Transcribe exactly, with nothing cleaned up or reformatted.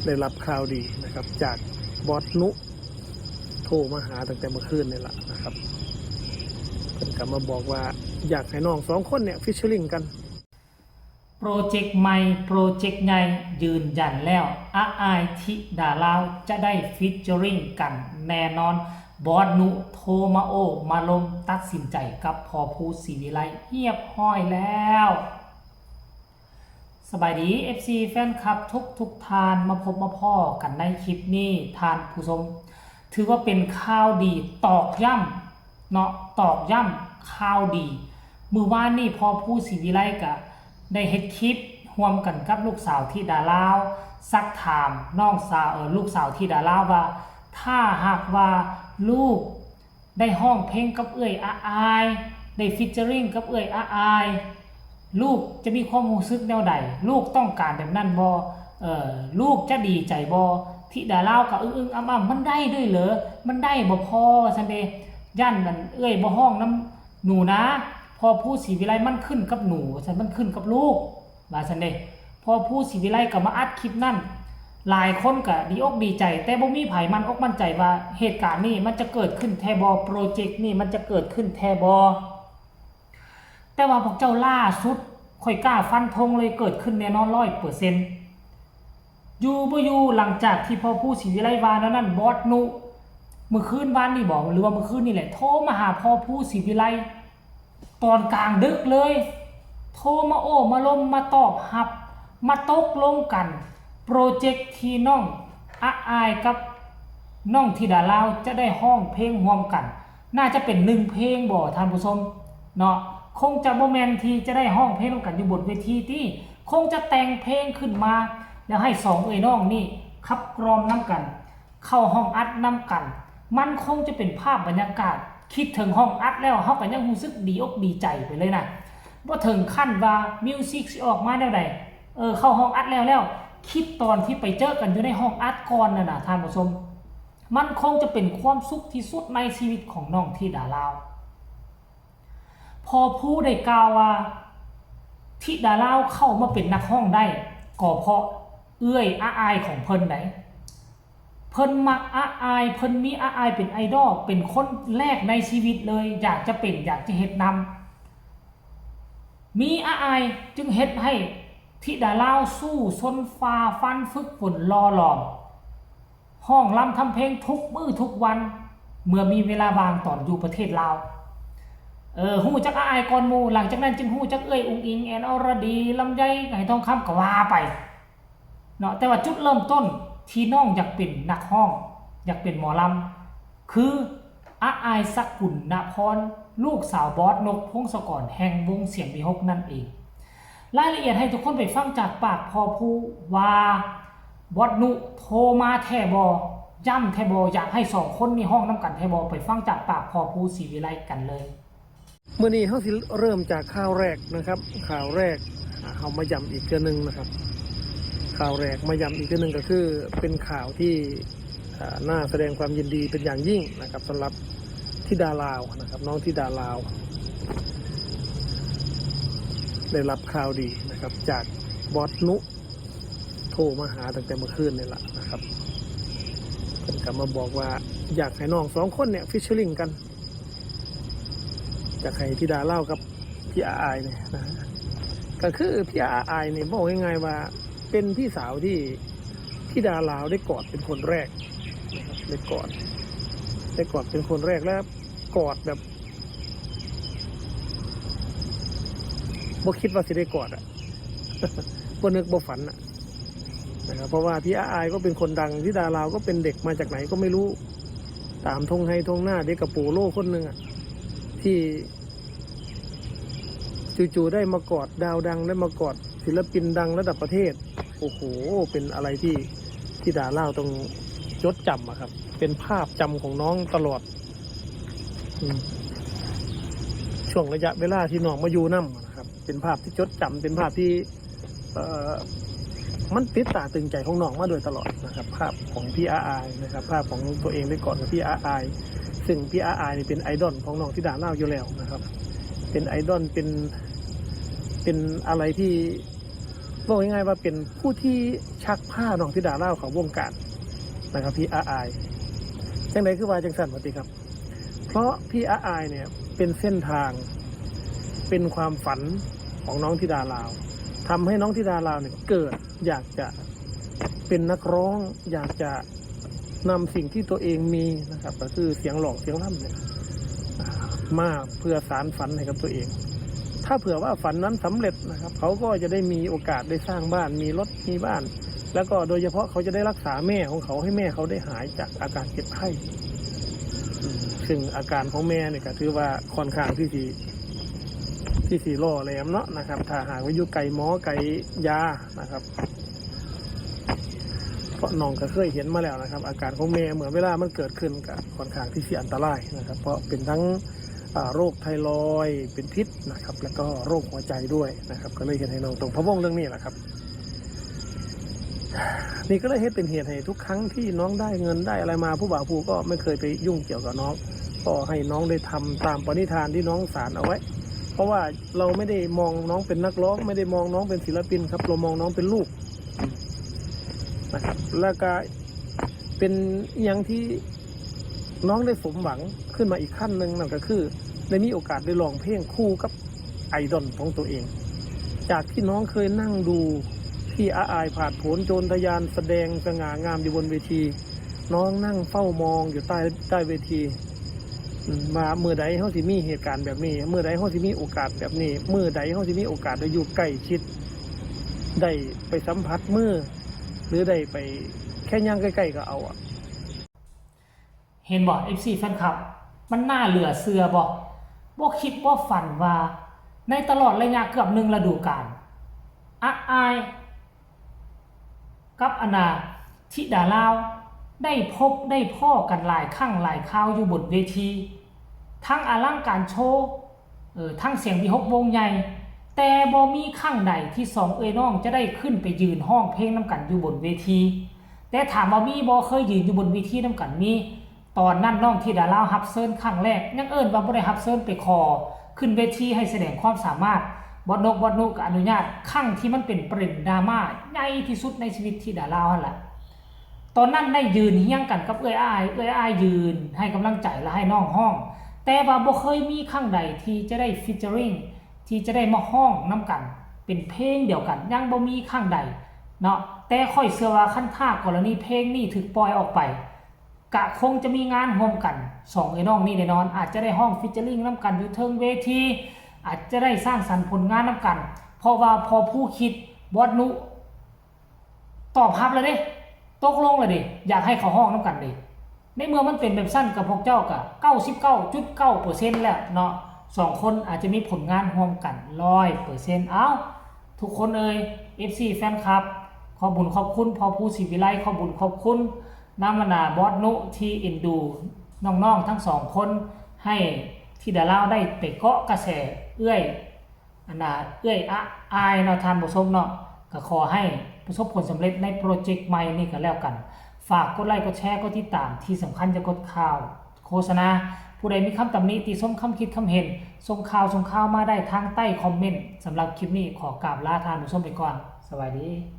ได้รับข่าวดีนะครับ จากบอสนุ โทรมาหาตั้งแต่เมื่อคืนนี่แหละนะครับ เพิ่นก็มาบอกว่าอยากให้น้องสองคนเนี่ย featuring กัน โปรเจกต์ใหม่ โปรเจกต์ใหญ่ยืนยันแล้ว อาอายธิดาลาวจะได้ featuring กันแน่นอน บอสนุโทรมาโอ้มาลมตัดสินใจกับพ่อภูศรีวิไลเรียบร้อยแล้ว สบายดี เอฟซี แฟนคลับทุกทุกๆท่าน มาพบมาพ้อกันในคลิปนี้ ท่านผู้ชม ถือว่าเป็นข่าวดีตอกย้ำเนาะ ตอกย้ำข่าวดี มื้อวานนี้พ่อภูศรีวิไลก็ได้เฮ็ดคลิปร่วมกันกับลูกสาวธิดาลาว ซักถามน้องสาว เอ่อ ลูกสาวธิดาลาวว่า ถ้าหากว่าลูกได้ร้องเพลงกับเอื้อยอาอาย ได้ featuring กับเอื้อยอาอาย ลูกจะมีความรู้สึกแนวใด ลูกต้องการแบบนั้นบ่ เออ ลูกจะดีใจบ่ ธิดาลาวก็อึ้งๆ อ้ำๆ มันได้ด้วยเหรอ มันได้บ่พ่อ ว่าซั่นเด้ ย่านนั่นเอื้อยบ่ร้องนำหนูนะ พ่อภูศรีวิไลมันขึ้นกับหนู ว่าซั่น มันขึ้นกับลูก ว่าซั่นเด้ พ่อภูศรีวิไลก็มาอัดคลิปนั้น หลายคนก็ดีอกดีใจ แต่บ่มีไผมั่นอกมั่นใจว่าเหตุการณ์นี้มันจะเกิดขึ้นแท้บ่ โปรเจกต์นี้มันจะเกิดขึ้นแท้บ่ แต่ว่าพวกเจ้าล่าสุด ข้อยกล้าฟันธงเลย เกิดขึ้นแน่นอนร้อยเปอร์เซ็นต์ อยู่บ่อยู่ หลังจากที่พ่อภูศรีวิไลว่าแนวนั้น บอสนุ มื้อคืนวานนี้บ่ หรือว่ามื้อคืนนี่แหละ โทรมาหาพ่อภูศรีวิไล ตอนกลางดึกเลย โทรมาโอ้มาลม มาตอบรับ มาตกลงกัน โปรเจกต์ที่น้องอาอายกับน้องธิดาลาวจะได้ร้องเพลงร่วมกัน น่าจะเป็นหนึ่งเพลงบ่ ท่านผู้ชม เนาะ คงจะบ่แม่นที่จะได้ร้องเพลงร่วมกันอยู่บนเวทีติ คงจะแต่งเพลงขึ้นมา แล้วให้สองเอื้อยน้องนี่ขับกลอมนำกัน เข้าห้องอัดนำกัน มันคงจะเป็นภาพบรรยากาศ คิดถึงห้องอัดแล้ว เฮาก็ยังรู้สึกดีอกดีใจไปเลยนะ บ่ถึงขั้นว่ามิวสิกสิออกมาแนวใด เออ เข้าห้องอัดแล้วแล้ว คิดตอนที่ไปเจอกันอยู่ในห้องอัดก่อนน่ะนะ ท่านผู้ชม มันคงจะเป็นความสุขที่สุดในชีวิตของน้องธิดาลาว พ่อภูได้กล่าวว่า ธิดาลาวเข้ามาเป็นนักร้องได้ ก็เพราะเอื้อยอาอายของเพิ่นได เพิ่นมักอาอาย เพิ่นมีอาอายเป็นไอดอล เป็นคนแรกในชีวิตเลย อยากจะเป็น อยากจะเฮ็ดนำ มีอาอายจึงเฮ็ดให้ธิดาลาวสู้ซน ฝ่าฟัน ฝึกฝน หล่อหลอม ร้องรำทำเพลงทุกมื้อทุกวัน เมื่อมีเวลาว่างตอนอยู่ประเทศลาว เออ ฮู้จักอาอายก่อนหมู่ หลังจากนั้นจึงฮู้จักเอื้อยอุ๋งอิ๋ง แอนอรดี ลำไย ไหทองคำ ก็ว่าไป เนาะ แต่ว่าจุดเริ่มต้นที่น้องอยากเป็นนักร้อง อยากเป็นหมอลำ คืออาอายสกุลนพร ลูกสาวบอสนกพงศกรแห่งวงเสียงวีหกนั่นเอง รายละเอียดให้ทุกคนไปฟังจากปากพ่อภูว่า บอสนุโทรมาแท้บ่ ย้ำแท้บ่ อยากให้สองคนนี้ร้องนำกันแท้บ่ ไปฟังจากปากพ่อภูศรีวิไลกันเลย มื้อนี้เฮาสิเริ่มจากข่าวแรกนะครับ ข่าวแรก อ่า เฮามาย้ำอีกเทื่อหนึ่งนะครับ ข่าวแรกมาย้ำอีกเทื่อหนึ่งก็คือเป็นข่าวที่ อ่า น่าแสดงความยินดีเป็นอย่างยิ่งนะครับ สำหรับธิดาลาวนะครับ น้องธิดาลาว ได้รับข่าวดีนะครับ จากบอสนุ โทรมาหาตั้งแต่เมื่อคืนนี่แหละนะครับ เพิ่นก็มาบอกว่าอยากให้น้องสองคนเนี่ย featuring กัน อยากให้ธิดาลาวกับพี่อาอายเนี่ยนะ ก็คือพี่อาอายเนี่ยบอกง่ายๆว่าเป็นพี่สาวที่ธิดาลาวได้กอดเป็นคนแรกนะครับ ได้กอด ได้กอดเป็นคนแรก แล้วกอดแบบบ่คิดว่าสิได้กอดอะ บ่นึกบ่ฝันอะนะครับ เพราะว่าพี่อาอายก็เป็นคนดัง ธิดาลาวก็เป็นเด็กมาจากไหนก็ไม่รู้ ตามท่งไฮท่งนา เด็กกะโปโลคนหนึ่งอะ ที่ จู่ๆได้มากอดดาวดัง ได้มากอดศิลปินดังระดับประเทศ โอ้โห เป็นอะไรที่ธิดาลาวต้องจดจำอะครับ เป็นภาพจำของน้องตลอด อืม ช่วงระยะเวลาที่น้องมาอยู่นำนะครับ เป็นภาพที่จดจำ เป็นภาพที่ เอ่อ มันติดตาตึงใจของน้องมาโดยตลอดนะครับ ภาพของพี่อาอายนะครับ ภาพของตัวเองได้กอดกับพี่อาอาย ซึ่งพี่อาอายนี่เป็นไอดอลของน้องธิดาลาวอยู่แล้วนะครับ เป็นไอดอล เป็น เป็นอะไรที่ บอกง่ายๆว่าเป็นผู้ที่ชักพาน้องธิดาลาวเข้าวงการนะครับ พี่อาอาย จังใดคือว่าจังซั่นว่าติครับ เพราะพี่อาอายเนี่ยเป็นเส้นทาง เป็นความฝันของน้องธิดาลาว ทำให้น้องธิดาลาวเนี่ยเกิดอยากจะเป็นนักร้อง อยากจะนำสิ่งที่ตัวเองมีนะครับ ก็คือเสียงร้องเสียงรำเนี่ยมาเพื่อสานฝันให้กับตัวเอง ถ้าเผื่อว่าฝันนั้นสำเร็จนะครับ เขาก็จะได้มีโอกาสได้สร้างบ้าน มีรถมีบ้าน แล้วก็โดยเฉพาะเขาจะได้รักษาแม่ของเขาให้แม่เขาได้หายจากอาการเจ็บไข้ ซึ่งอาการของแม่เนี่ยก็ถือว่าค่อนข้างที่สิที่สิหล่อแหลมเนาะนะครับ ถ้าหากว่าอยู่ไกลหมอไกลยานะครับ เพราะน้องก็เคยเห็นมาแล้วนะครับ อาการของแม่เมื่อเวลามันเกิดขึ้นก็ค่อนข้างที่สิอันตรายนะครับ เพราะเป็นทั้งอ่าโรคไทรอยด์เป็นพิษนะครับ แล้วก็โรคหัวใจด้วยนะครับ ก็เลยเฮ็ดให้น้องต้องพะวงเรื่องนี้แหละครับ นี่ก็เลยเฮ็ดเป็นเหตุให้ทุกครั้งที่น้องได้เงินได้อะไรมา ผู้บ่าวผู้ก็ไม่เคยไปยุ่งเกี่ยวกับน้อง ก็ให้น้องได้ทำตามปณิธานที่น้องสานเอาไว้ เพราะว่าเราไม่ได้มองน้องเป็นนักร้อง ไม่ได้มองน้องเป็นศิลปินครับ เรามองน้องเป็นลูกนะครับ แล้วก็เป็นอหย่างที่น้องได้สมหวังขึ้นมาอีกขั้นหนึ่ง นั่นก็คือได้มีโอกาสได้ร้องเพลงคู่กับไอดอลของตัวเอง จากที่น้องเคยนั่งดูพี่อาอายผาดโผนโจรทะยานแสดงสง่างามอยู่บนเวที น้องนั่งเฝ้ามองอยู่ใต้ใต้เวที อืม ว่าเมื่อใดเฮาสิมีเหตุการณ์แบบนี้ เมื่อใดเฮาสิมีโอกาสแบบนี้ เมื่อใดเฮาสิมีโอกาสได้อยู่ใกล้ชิด ได้ไปสัมผัสมือ หรือได้ไปแค่ย่างใกล้ๆก็เอาอะ เห็นบ่ เอฟซี แฟนคลับ มันน่าเหลือเชื่อบ่ บ่คิดบ่ฝันว่า ในตลอดระยะเกือบหนึ่งฤดูกาล อาอาย กับอันนาธิดาลาว ได้พบได้พ้อกันหลายครั้งหลายคราวอยู่บนเวที ทั้งอลังการโชว์ เออ ทั้งเสียงวิหกวงใหญ่ แต่บ่มีครั้งใดที่สองเอื้อยน้องจะได้ขึ้นไปยืนร้องเพลงนำกันอยู่บนเวที แต่ถามว่ามีบ่ เคยยืนอยู่บนเวทีนำกัน มี ตอนนั้นน้องธิดาลาวรับเชิญครั้งแรก ยังเอิ้นว่าบ่ได้รับเชิญ ไปขอขึ้นเวทีให้แสดงความสามารถ บอสนก บอสนุก็อนุญาต ครั้งที่มันเป็นประเด็นดราม่าใหญ่ที่สุดในชีวิตธิดาลาวหั่นล่ะ ตอนนั้นได้ยืนเฮียงกันกับเอื้อยอาอาย เอื้อยอาอายยืนให้กำลังใจและให้น้องร้อง แต่ว่าบ่เคยมีครั้งใดที่จะได้ featuring ที่จะได้มาร้องนำกัน เป็นเพลงเดียวกัน ยังบ่มีครั้งใดเนาะ แต่ข้อยเชื่อว่าคันถ้ากรณีเพลงนี้ถูกปล่อยออกไป กะคงจะมีงานร่วมกัน สองเอื้อยน้องนี่แน่นอน อาจจะได้ร้อง featuring นำกันอยู่เทิงเวที อาจจะได้สร้างสรรค์ผลงานนำกัน เพราะว่าพอผู้คิด บอสนุ ตอบรับแล้วเด้ ตกลงแล้วเด้ อยากให้เขาร้องนำกันเด้ ในเมื่อมันเป็นแบบซั่น กับพวกเจ้าก็ เก้าสิบเก้าจุดเก้าเปอร์เซ็นต์ แล้วเนาะ สองคนอาจจะมีผลงานร่วมกัน ร้อยเปอร์เซ็นต์ เอ้า ทุกคนเอ่ย เอฟซี แฟนคลับ ขอบบุญขอบคุณพ่อภูศรีวิไล ขอบบุญขอบคุณนำบรรดาบอสนุที่เอ็นดูน้องๆทั้งสองคน ให้ธิดาลาวได้ไปเกาะกระแสเอื้อย อันน่ะ เอื้อยอาอายเนาะ ท่านผู้ชมเนาะ ก็ขอให้ประสบผลสำเร็จในโปรเจกต์ใหม่นี่ก็แล้วกัน ฝากกดไลค์ กดแชร์ กดติดตาม ที่สำคัญอย่ากดข้ามโฆษณา ผู้ใดมีคำตำหนิติชม คำคิดคำเห็น ส่งข่าวส่งข่าวมาได้ทางใต้คอมเมนต์ สำหรับคลิปนี้ขอกราบลาท่านผู้ชมไปก่อน สวัสดี